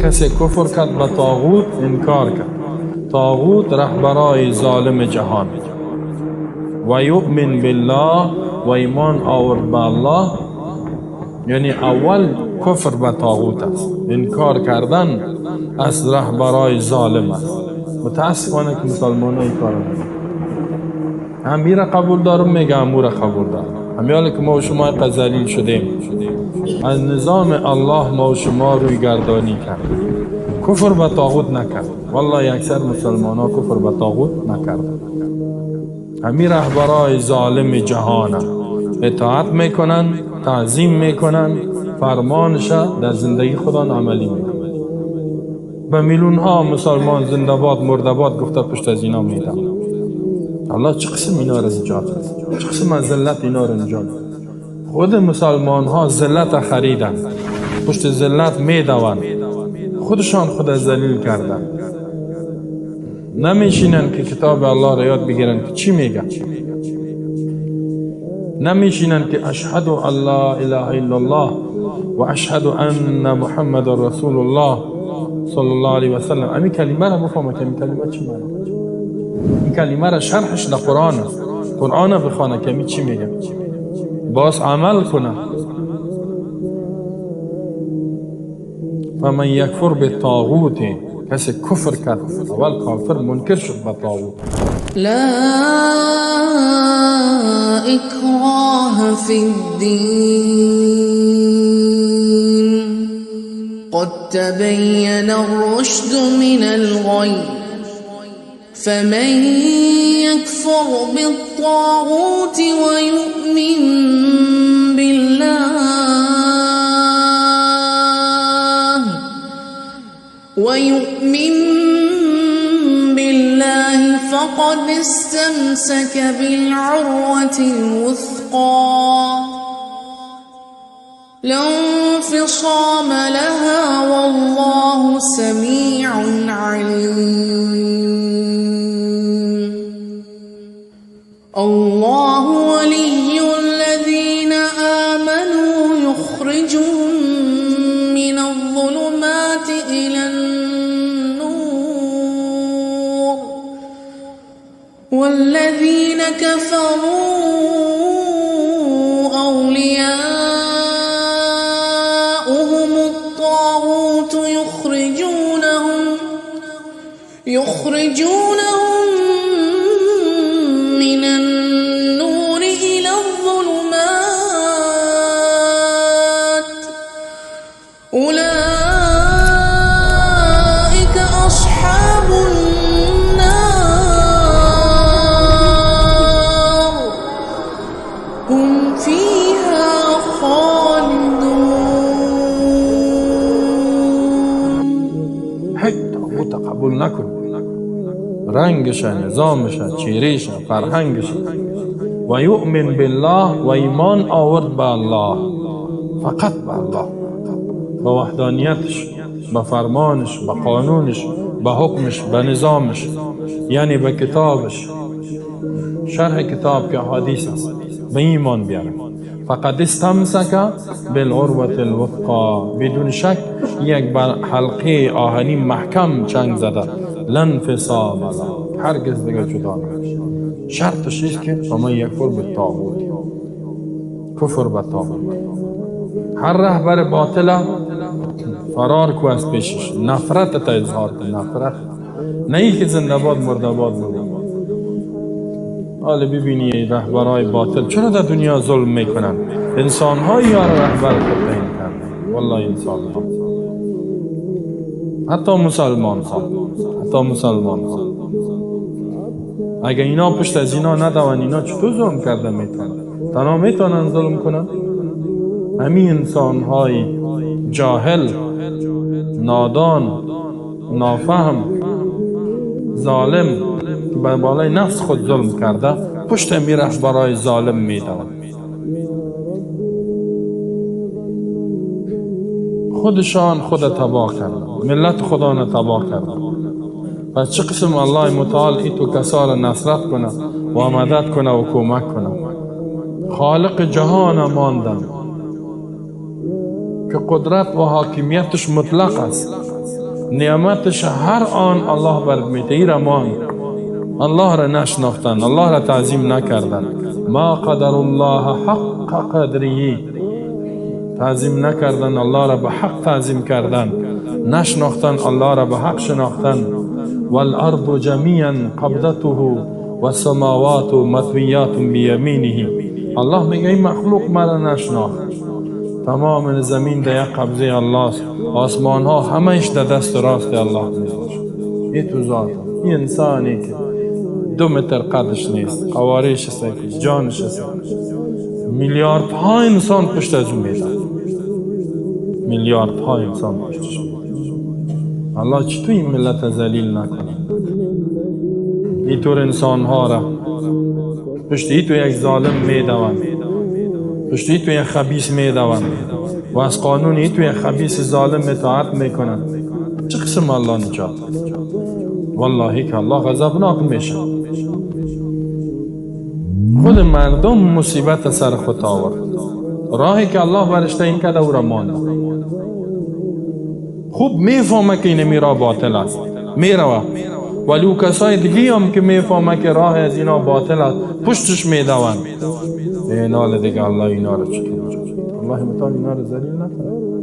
کسی کفر کرد به طاغوت، انکار کرد. طاغوت رهبرای ظالم جهان. و یؤمن بالله و ایمان آورد به الله، یعنی اول کفر به طاغوت است، انکار کردن از رهبرای ظالم است. متاسفانه که مسلمان های کار نمیکنن. هم میره قبول دارم میگه هم او را قبول دارم. همیاله که ما و شما ذلیل شدیم از نظام الله، ما و شما روی گردانی کرد، کفر به طاغوت نکرد. والله اکثر مسلمان ها کفر به طاغوت نکرد. همی رهبرای ظالم جهان اطاعت میکنن، تعظیم میکنن، فرمانش در زندگی خودان عملی میکنن. به میلیون ها مسلمان زنده باد مرده باد گفته پشت از اینا میدن. الله چه قسم اینا را نجات بده، چه قسم از ذلت اینا را نجات بده. خود مسلمان ها ذلت خریدن، پشت ذلت میدوند، خودشان خود ذلیل کردن. نمیشینن که کتاب الله را یاد بگیرن که چی میگه، نمیشینن که اشهد ان لا اله الا الله و اشهد ان محمد رسول الله صلی الله علیه و سلم. امی کلمه را بفهمه که امی کلمه چی معنی، این کلمه را شرحش در قرآن است، قرآن بخوانه که امی چی میگه، باز عمل کنه. فمن یکفر بالطاغوت، کسی کفر کرد، اول کافر منکر شد به طاغوت. لا اکراه فی الدین قد تبین الرشد من الغی فمن یکفر بالطاغوت ویؤمن بالله فقد استمسك بالعروة الوثقى لا انفصام لها والله سميع عليم. الله ولي الذين آمنوا يخرجهم من الظلمات إلى النور والذين كفروا أولياؤهم الطاغوت يخرجونهم من النور إلى الظلمات أولئك أصحاب النار هم فيها خالدون. هیچ طاغوت قبول نکن، رنگش، نظامش، چهرهش، فرهنگش. و یؤمن بالله و ایمان آورد به الله، فقط به الله، به وحدانیتش، به فرمانش، به قانونش، به حکمش، به نظامش، یعنی به کتابش، شرح کتاب که حدیث است، به ایمان بیاره. فقد استمسک بالعروة الوثقا، بدون شک یک بر حلقه آهنی محکم چنگ زده، لا انفصام له، هرگز دیگه جدا نمیشه. شرطش است که فمن یکفر بالطاغوت، کفر به طاغوت. هر رهبر باطل فرار کو از پیشش، نفرت تا اظهار کن، نفرت، نه ای که زنده باد مرده باد بگو. حالا ببینی رهبرای باطل چرا در دنیا ظلم میکنن؟ انسان های یار رهبر خود تعیین کردن. والله انسان ها، حتی مسلمان ها، حتی مسلمان ها، اگه اینا پشت از اینا ندوان، اینا چطور ظلم کرده میتونن؟ تنها میتونن ظلم کنن؟ همین انسان های جاهل، نادان، نافهم، ظالم که به بالای نفس خود ظلم کرده، پشت می رهبرای ظالم میدوند. خودشان خود تباه کردن، ملت خدا را تباه کردن. پس چه قسم الله متعال ای تو کسا را نصرت کنه و مدد کنه و کمک کنه؟ خالق جهان ماندن که قدرت و حاکمیتش مطلق است. نعمتش هر آن الله برد میته. ای رمان الله را نشناختن، الله را تعظیم نکردن. ما قدر الله حق قدره، تعظیم نکردن، الله را به حق تعظیم کردن نشناختن، الله را به حق شناختن. والارض جمیعا قبضته والسماوات مطویات بیمینه. الله میگه این مخلوق مرا نشناخت، تمام زمین در یک قبضه الله است، آسمان ها همهش در دست راست الله میباشد. این تو ذات این انسانی که 2 متر قدش نیست، قوارش است، جانش است، میلیاردها انسان پشت از او میدن، میلیاردها انسان پشتش میدن. الله چطور این ملت ذلیل نکنه؟ اینطور انسان ها را پشت ای تو یک ظالم میدوند، پشت ای تو یک خبیث میدوند و از قانون ای تو یک خبیث ظالم اطاعت میکنند. چه قسم الله نجات؟ والله که الله غضبناک میشه. خود مردم مصیبت سر خود آورد، راهی که الله برش تعیین کرده او را ماند. خوب میفهمه که این میرا باطل است، میروه، ولی او کسای دیگه هم که میفهمه که راه از اینا باطل است پشتش میدوند. این حال دیگه الله اینا را چطور نجات؟ الله متعال اینا را ذلیل نکنه.